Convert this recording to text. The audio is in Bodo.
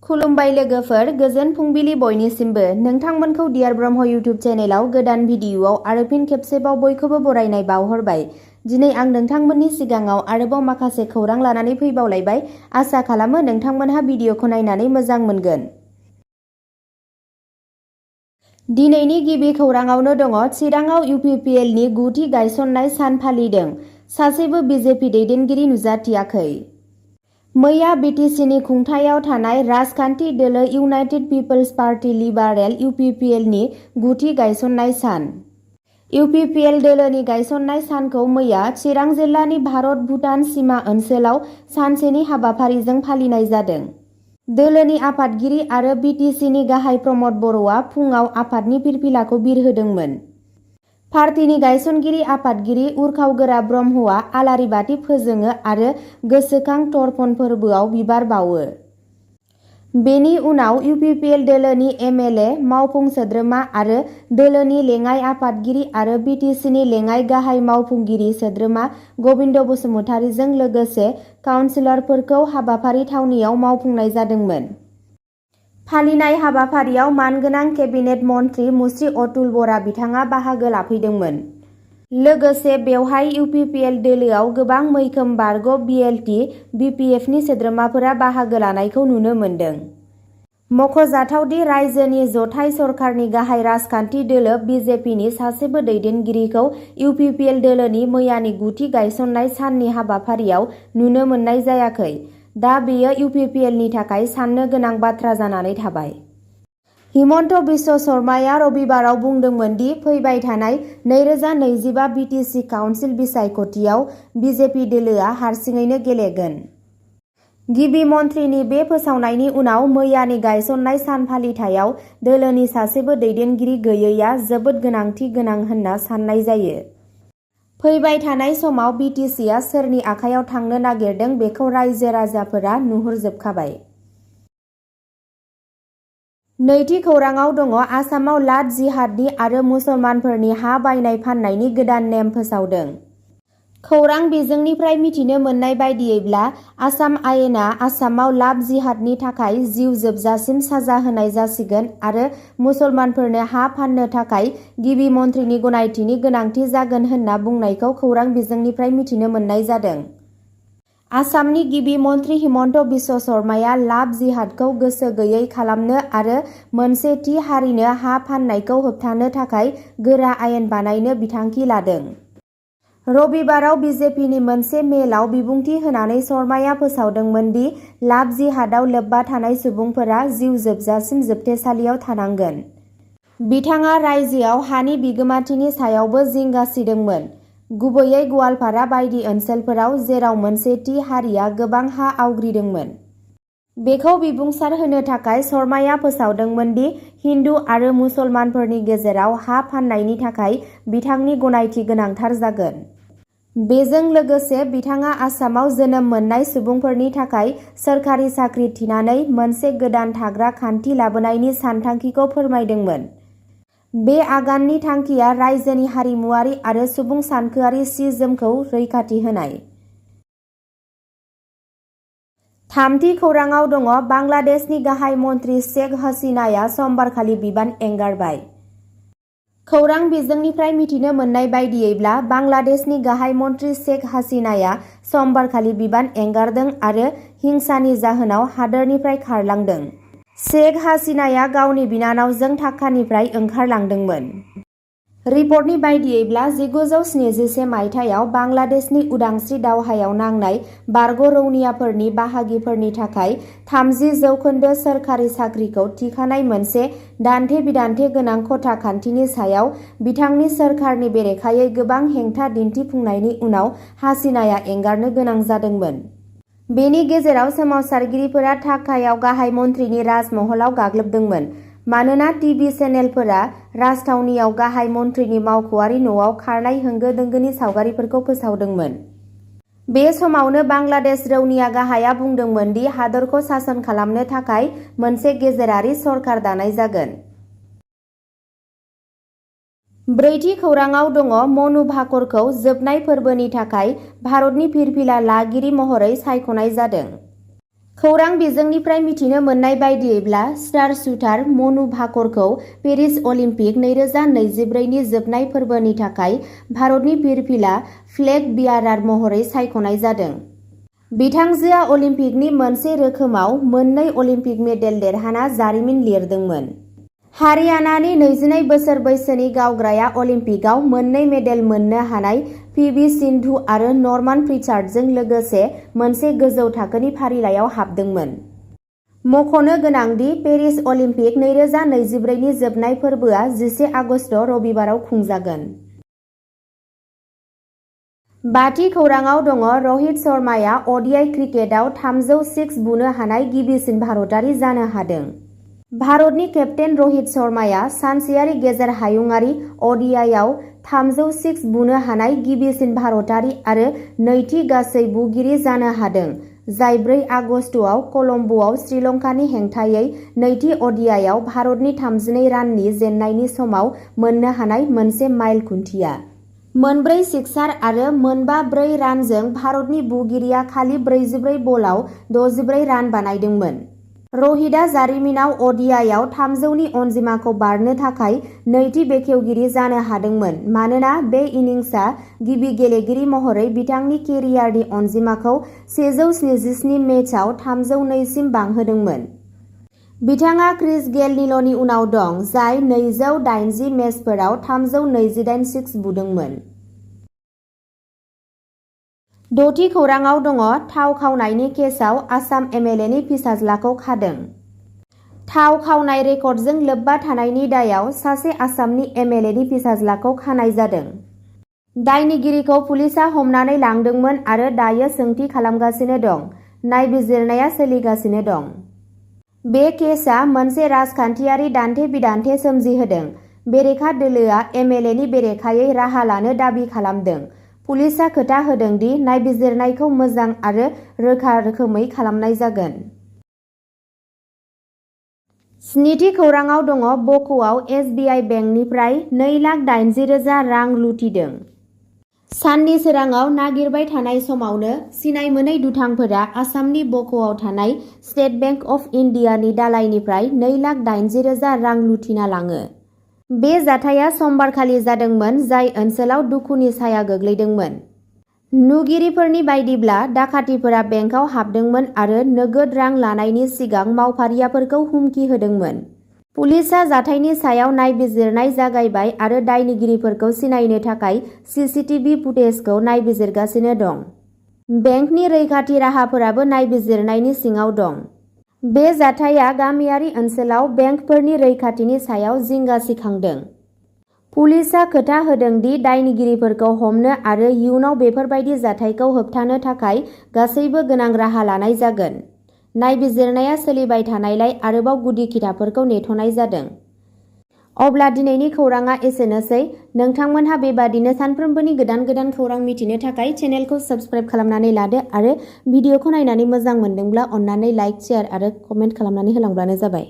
खुलुमबाय लोगोफोर, गोजोन फुंबिलि बयनिसिमबो। नोंथांमोनखौ डियार ब्रह्म इउट्युब चेनेलाव गोदान भिडिअआव आरो फिन खेबसेबाव बयखौबो बरायनाय बावहरबाय। दिनै आं नोंथांमोननि सिगाङाव आरोबाव माखासे खौरां लानानै फैबावलायबाय। आसा खालामो नोंथांमोनहा भिडिअखौ नायनानै मोजां मोनगोन। दिनैनि गिबि खौराङावनो दङ, चिराङाव UPPL नि 9थि गायसननाय सान फालिदों। सासेबो BJP दैदेनगिरि नुजाथियाखै। मैया BTCनि खुंथायाव थानाय राजखान्थि दोलो united people's party liberal UPPL नि 9थि गायसननाय सान। UPPL दोलोनि गायसननाय सानखौ मैया चिरां जिल्लानि भारत-भुटान सिमा ओनसोलाव सानसेनि हाबाफारिजों फालिनाय जादों। दोलोनि आफादगिरि आरो BTCनि गाहाय प्रमद बर'आ फुङाव आफादनि फिरफिलाखौ बिरहोदोंमोन। पार्टीनि गायसनगिरि आफादगिरि उरखावगोरा ब्रह्मआ आलारि बाथि फोजोङो आरो गोसोखां तर्पण फोरबोआव बिबार बावो। बेनि उनाव UPPL दोलोनि MLA, मावफुं सोद्रोमा आरो दोलोनि लेङाइ आफादगिरि आरो BTCनि लेङाइ गाहाय मावफुंगिरि सोद्रोमा गबिन्द बसुमतारीजों लोगोसे काउन्सिलरफोरखौ हाबाफारि थावनियाव मावफुंनाय जादोंमोन। फालिनाय हाबाफारियाव मानगोनां केबिनेट मन्थ्रि मुस्रि अतुल बरा बिथाङा बाहागो लाफैदोंमोन। लोगोसे बेवहाय UPPL दोलोआव गोबां मैखोम बारग' BLT, BPFनि सोद्रोमाफोरा बाहागो लानायखौ नुनो मोन्दों। मख'जाथावदि रायजोनि जथाय सरकारनि गाहाय राजखान्थि दोलो BJPनि सासेबो दैदेनगिरिखौ UPPL दोलोनि मैयानि 9थि गायसननाय साननि हाबाफारियाव नुनो मोननाय जायाखै। दा बेयो UPPLनि थाखाय साननो गोनां बाथ्रा जानानै थाबाय। हिमन्त बिश्व शर्माया रबिबाराव बुंदोंमोन दि फैबाय थानाय 2025 BTC काउन्सिल बिसायख'थियाव BJP दोलोआ हारसिङैनो गेलेगोन। गिबि मन्थ्रिनि बे फोसावनायनि उनाव मैयानि गायसननाय सान फालिथायाव दोलोनि सासेबो दैदेनगिरि गैयैआ जोबोद गोनांथि गोनां होनना साननाय जायो। फैबाय थानाय समाव BTCआ सोरनि आखायाव थांनो नागिरदों बेखौ रायजो राजाफोरा नुहुरजोबखाबाय। नैथि खौराङाव दङ, आसामाव लाट जिहादनि आरो मुसलमानफोरनि हा बायनाय फाननायनि गोदान नेम फोसावदों। खौरां बिजोंनिफ्राय मिथिनो मोननाय बायदियैब्ला आसाम आयेना आसामाव लाभ जिहादनि थाखाय जिउ जोबजासिम साजा होनाय जासिगोन आरो मुसलमानफोरनो हा फाननो थाखाय गिबि मन्थ्रिनि गनायथिनि गोनांथि जागोन होनना बुंनायखौ खौरां बिजोंनिफ्राय मिथिनो मोननाय जादों। आसामनि गिबि मन्थ्रि हिमन्त बिश्व शर्माया लाभ जिहादखौ गोसो गैयै खालामनो आरो मोनसे थि हारिनो हा फाननायखौ होबथानो थाखाय गोरा आयेन बानायनो बिथांखि लादों। रबिबाराव BJPनि मोनसे मेलाव बिबुंथि होनानै शर्माया फोसावदोंमोन दि लाभ जिहादाव लोब्बा थानाय सुबुंफोरा जिउ जोबजासिम जोबथेसालियाव थानांगोन। बिथाङा रायजोआव हानि बिगोमाथिनि सायावबो जिंगा सिदोंमोन, गुबैयै गवालपारा बायदि ओनसोलफोराव जेराव मोनसे थि हारिया गोबां हा आवग्रिदोंमोन। बेखौ बिबुंसार होनो थाखाय शर्माया फोसावदोंमोन दि हिन्दु आरो मुसलमानफोरनि गेजेराव हा फाननायनि थाखाय बिथांनि गनायथि गोनांथार जागोन। बेजों लोगोसे बिथाङा आसामाव जोनोम मोननाय सुबुंफोरनि थाखाय सोरखारि साख्रि थिनानै मोनसे गोदान थाग्रा खान्थि लाबोनायनि सानथांखिखौ फोरमायदोंमोन। बे आगाननि थांखिया रायजोनि हारिमुआरि आरो सुबुं सानखोआरि सि-जोमखौ रैखाथि होनाय। थामथि खौराङाव दङ, बांलादेशनि गाहाय मन्थ्रि शेख हसिनाया समबारखालि बिबान एंगारबाय। खौरां बिजोंनिफ्राय मिथिनो मोननाय बायदियैब्ला बांलादेशनि गाहाय मन्थ्रि शेख हसिनाया समबारखालि बिबान एंगारदों आरो हिंसानि जाहोनाव हादोरनिफ्राय खारलांदों। शेख हसिनाया गावनि बिनानावजों ढाकानिफ्राय ओंखारलांदोंमोन। रिपर्टनि बायदियैब्ला 1977 मायथाइयाव बांलादेशनि उदांस्रि दावहायाव नांनाय बारग' रौनियाफोरनि बाहागिफोरनि थाखाय 30% सोरखारि साख्रिखौ थिखानाय मोनसे दान्थे-बिदान्थे गोनां खथा खान्थिनि सायाव बिथांनि सोरखारनि बेरेखायै गोबां हेंथा दिन्थिफुंनायनि उनाव हासिनाया एंगारनो गोनां जादोंमोन। बेनि गेजेराव सोमावसारगिरिफोरा ढाकायाव गाहाय मन्थ्रिनि राजमहलाव गाग्लोबदोंमोन मानोना टिभि चेनेलफोरा राजथावनियाव गाहाय मन्थ्रिनि मावख'आरि न'आव खारनाय होंगो-दोंगोनि सावगारिफोरखौ फोसावदोंमोन। बे समावनो बांलादेश रौनिया गाहाया बुंदोंमोन दि हादरखौ सासन खालामनो थाखाय मोनसे गेजेरारि सरकार दानाय जागोन। ब्रैथि खौराङाव दङ, मनु भाकरखौ जोबनाय फोरबोनि थाखाय भारतनि फिरफिला लागिरि महरै सायख'नाय जादों। खौरां बिजोंनिफ्राय मिथिनो मोननाय बायदियैब्ला स्टार शुटार मनु भाकरखौ पेरिस अलिम्पिक 2024 नि जोबनाय फोरबोनि थाखाय भारतनि फिरफिला फ्लेग बियारार महरै सायख'नाय जादों। बिथांजोआ अलिम्पिकनि मोनसे रोखोमाव मोननै अलिम्पिक मेडेल देरहाना जारिमिन लिरदोंमोन। हारियानानि 22 बोसोर बैसोनि गावग्राया अलिम्पिकआव मोननै मेडेल मोननो हानाय पि.भि. सिन्धु आरो नर्मान प्रिचार्डजों लोगोसे मोनसे गोजौ थाखोनि फारिलाइयाव हाबदोंमोन। मख'नो गोनांदि पेरिस अलिम्पिक 2024 नि जोबनाय फोरबोआ 11 आगस्ट रबिबाराव खुंजागोन। बाथि खौराङाव दङ रहित शर्माया अडिआइ क्रिकेटआव 306 बुनो हानाय गिबिसिन भारतारि जानो हादों। भारतनि केप्तेन रहित शर्माया सानसेयारि गेजेर हायुंआरि अडिआइआव 306 बुनो हानाय गिबिसिन भारतारि आरो नैथि गासै बुगिरि जानो हादों, जाय 4 आगस्टआव कलम्बोआव श्रीलंकानि हेंथायै नैथि अडिआइआव भारतनि 32 राननि जेननायनि समाव मोननो हानाय मोनसे माइल खुन्थिया। मोनब्रै सिक्सार आरो मोनबा 4 रानजों भारतनि बुगिरिया खालि 44 बलाव 64 रान बानायदोंमोन। रहितआ जारिमिनाव अडिआइआव 300 नि अनजिमाखौ बारनो थाखाय नैथि बेखेवगिरि जानो हादोंमोन मानोना बे इनिंसआ गिबि गेलेगिरि महरै बिथांनि केरियारनि अनजिमाखौ 177 मेचआव 302 सिम बांहोदोंमोन। बिथाङा क्रिस गेलनिल'नि उनाव दं, जाय 280 मेचफोराव 328 सिक्स बुदोंमोन। द'थि खौराङाव दङ थाव खावनायनि केसआव आसाम एमएलएनि फिसाज्लाखौ खादों। थाव खावनाय रेकर्डजों लोब्बा थानायनि दायाव सासे आसामनि एमएलएनि फिसाज्लाखौ खानाय जादों। दायनिगिरिखौ पुलिसआ हमनानै लांदोंमोन आरो दायो सोंथि खालामगासिनो दं। नायबिजिरनाया सोलिगासिनो दं। बे केसआ मोनसे राजखान्थियारि दान्थे-बिदान्थे सोमजिहोदों। बेरेखा दोलोआ एमएलएनि बेरेखायै राहा लानो दाबि खालामदों। पुलिसआ खोथा होदों दि नायबिजिरनायखौ मोजां आरो रोखा रोखोमै खालामनाय जागोन। स्निथि खौराङाव दङ बक'आव एसबिआइ बेंकनिफ्राय 2,80,000 रां लुथिदों। साननि सोराङाव नागिरबाय थानाय समावनो सिनायमोनै दुथांफोरा आसामनि बक'आव थानाय स्टेट बेंक अफ इन्डियानि दालायनिफ्राय 2,80,000 रां लुथिना लाङो। बे जाथाया समबारखालि जादोंमोन, जाय ओनसोलाव दुखुनि साया गोग्लैदोंमोन। नुगिरिफोरनि बायदिब्ला दाखाथिफोरा बेंकआव हाबदोंमोन आरो नोगोद रां लानायनि सिगां मावफारियाफोरखौ हुमखि होदोंमोन। पुलिसआ जाथायनि सायाव नायबिजिरनाय जागायबाय आरो दायनिगिरिफोरखौ सिनायनो थाखाय सीसीटीवी फुटेजखौ नायबिजिरगासिनो दं। बेंकनि रैखाथि राहाफोराबो नायबिजिरनायनि सिङाव दं। बे जाथाया गामियारि ओनसोलाव बेंकफोरनि रैखाथिनि सायाव जिंगा सिखांदों। पुलिसआ खोथा होदों दि दायनिगिरिफोरखौ हमनो आरो इयुनाव बेफोरबायदि जाथायखौ होबथानो थाखाय गासैबो गोनां राहा लानाय जागोन। नायबिजिरनाया सोलिबाय थानायलाय आरोबाव गुदि खिथाफोरखौ नेथ'नाय जादों। अब्ला दिनैनि खौराङा एसेनोसै। नोंथांमोनहा बेबादिनो सानफ्रोमबोनि गोदान खौरां मिथिनो थाखाय चेनेलखौ साबस्क्राइब खालामनानै लादो आरो भिडिअखौ नायनानै मोजां मोनदोंब्ला अन्नानै लाइक, शेयार आरो कमेन्ट खालामनानै होलांब्लानो जाबाय।